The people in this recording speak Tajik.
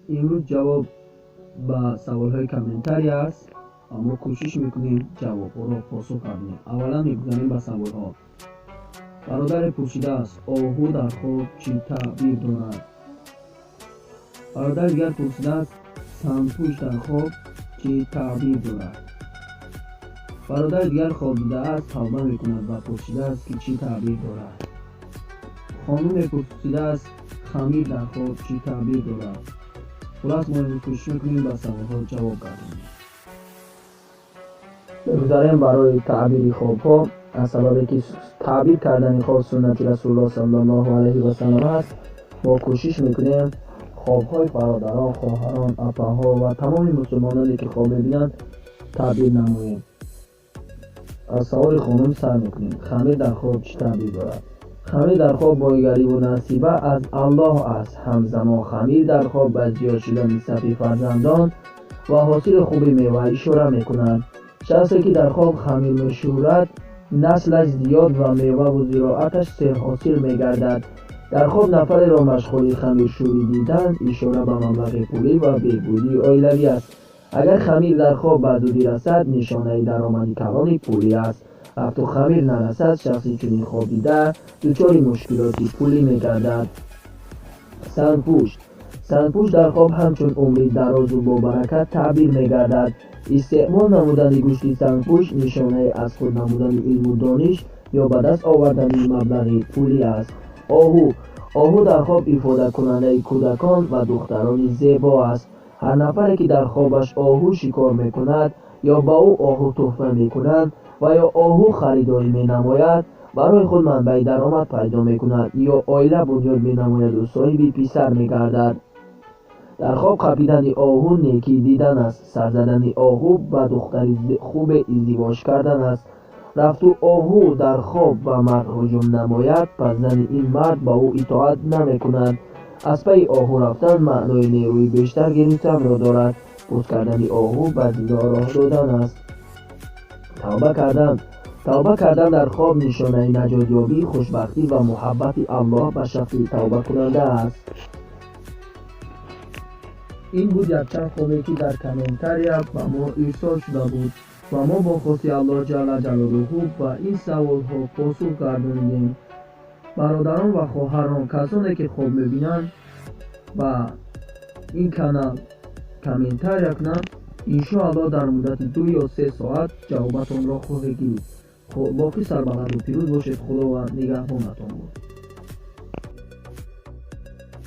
Имрӯз ҷавоб ба саволҳои комментария аст ва мо кӯшиш мекунем, ҷавобҳоро посух гардонем. Аввалан мегузарем ба саволҳо. Бародаре пурсидааст: оҳу дар хоб чӣ таъбир дорад? Бародари дигар пурсидааст: сангпӯш дар хоб чӣ таъбир дорад? Бародари дигар хоб дидааст, тавба мекунад ва пурсидааст, ки чӣ таъбир дорад. Хонуме пурсидааст: хамир дар хоб чӣ таъбир дорад? Хулас, мо имрӯз кӯшиш мекунем, ба саволҳо ҷавоб гардонем. Мегузарем барои таъбири хобҳо. Аз сабабе ки таъбир кардани хоб суннати Расулуллоҳ саллаллоҳу алайҳи васаллам аст, мо кӯшиш мекунем хобҳои бародарон, хоҳарон, апаҳо ва тамоми мусулмононе, ки хоб мебинанд, таъбир намоем. Аз саволи хонум сар мекунем: хамир дар хоб чӣ таъбир дорад? Хамир дар хоб бойгариву насиба аз Аллоҳ аст. Ҳамзамон хамир дар хоб ба зиёд шудани сафи фарзандон ва ҳосили хуби мева ишора мекунад. Шахсе ки дар хоб хамир мешӯрад, наслаш зиёд ва меваву зироаташ серҳосил мегардад. Дар хоб нафареро машғули хамиршӯрӣ дидан ишора ба маблағи пулӣ ва беҳбудии оилавӣ аст. Агар хамир дар хоб ба зудӣ расад, нишонаи даромади калони пулӣ аст. Рафту хамир нарасад, шахси чунин хоб дида дучори мушкилоти пулӣ мегардад. Сангпӯшт. Сангпӯшт дар хоб ҳамчун умри дарозу бобаракат таъбир мегардад. Истеъмол намудани гӯшти сангпӯшт нишонаи аз худ намудани илму дониш ё ба даст овардани маблағи пулӣ аст. Оҳу. Оҳу дар хоб ифодакунандаи кӯдакон ва духтарони зебо аст. Ҳар нафаре ки дар хобаш оҳу шикор мекунад ё ба ӯ оҳу тӯҳфа мекунанд ва ё оҳу харидорӣ менамояд, барои худ манбаи даромад пайдо мекунад ё оила бунёд менамояду соҳиби писар мегардад. Дар хоб қапидани оҳу некӣ дидан аст. Сар задани оҳу ба духтари хубе издивоҷ кардан аст. Рафту оҳу дар хоб ба мард ҳуҷум намояд, пас зани ин мард ба ӯ итоат намекунад. Аз пайи оҳу рафтан маънои нерӯи бештар гирифтанро дорад. Пӯст кардани оҳу ба зино роҳ додан аст. Тавба кардан. Тавба кардан дар хоб нишонаи наҷотёбӣ, хушбахтӣ ва муҳаббати Аллоҳ ба шахси тавбакунанда аст. Ин буд якчанд хобе, ки дар комментария ба мо ирсол шуда буд ва мо бо хости Аллоҳ ҷалла ҷалолуҳу ба ин саволҳо посух гардонидем. Бародарон ва хоҳарон, касоне ки хоб мебинанд, ба ин канал комментария кунанд. Иншоаллоҳ, дар муддати 2 ё 3 соат ҷавобатонро хоҳед гирифт. Боқӣ сарбаланду пирӯз бошед. Худованд нигаҳбонатон бод.